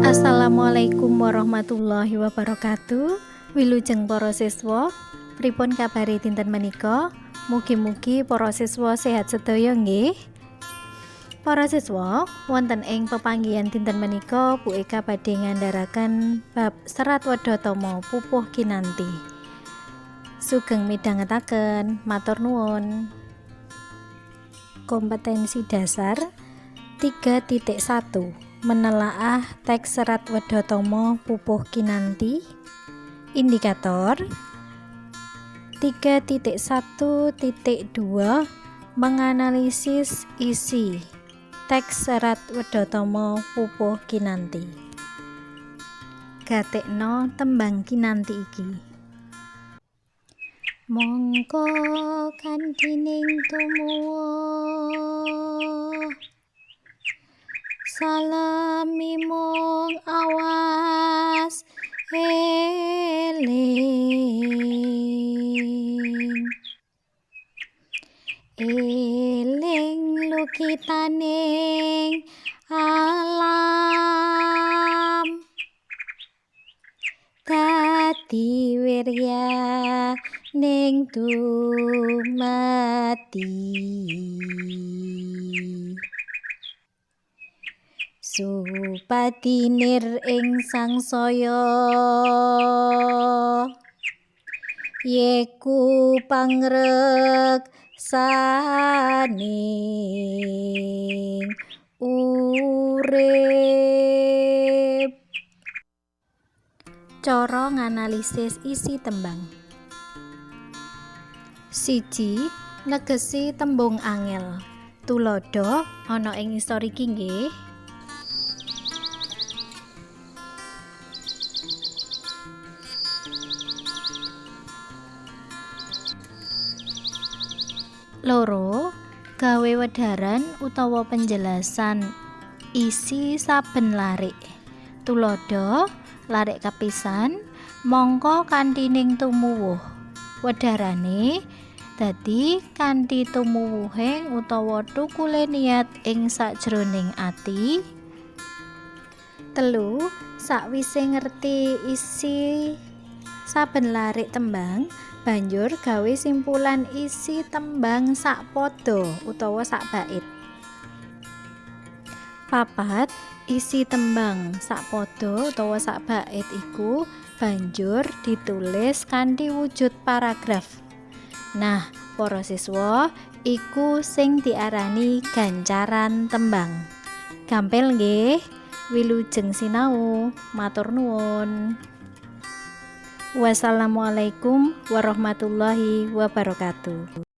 Assalamualaikum warahmatullahi wabarakatuh. Wilujeng para siswa, pripun kabare dinten menika? Mugi-mugi para siswa sehat sedaya nggih. Para siswa, wonten ing pepanggihan dinten menika Bu Eka badhe ngandharaken bab Serat Wedhatama Pupuh Kinanti. Sugeng midhangetaken, matur nuwun. Kompetensi dasar 3.1 Menelaah teks Serat Wedhatama Pupuh Kinanti. Indikator 3.1.2 Menganalisis isi teks Serat Wedhatama Pupuh Kinanti. Gatekno tembang Kinanti iki. Mongko kandhining tumuwuh salami mung awas eling, eling lukitaning alam, dadi wirya ning dumadi. Supadinir ing sangsaya yeku pangreksaning urip. Cara nganalisis isi tembang. 1. Negesi tembung angel. Tuladha ana ing ngisor iki nggih. 2. Gawe wedharan utawa penjelasan isi saben larik. Tuladha larik kapisan mongko kanthining tumuwuh. Wedharane dadi kanthi tumuwuhing utawa thukule niat ing sajroning ati. 3. Sakwise ngerti isi saben larik tembang, banjur gawe simpulan isi tembang sak pada utawa sak bait. 4. Isi tembang sak pada utawa sak bait iku banjur ditulis kanthi wujud paragraf. Nah, para siswa, iku sing diarani gancaran tembang. Gampil nggih. Wilujeng sinau, matur nuwun. Wassalamualaikum warahmatullahi wabarakatuh.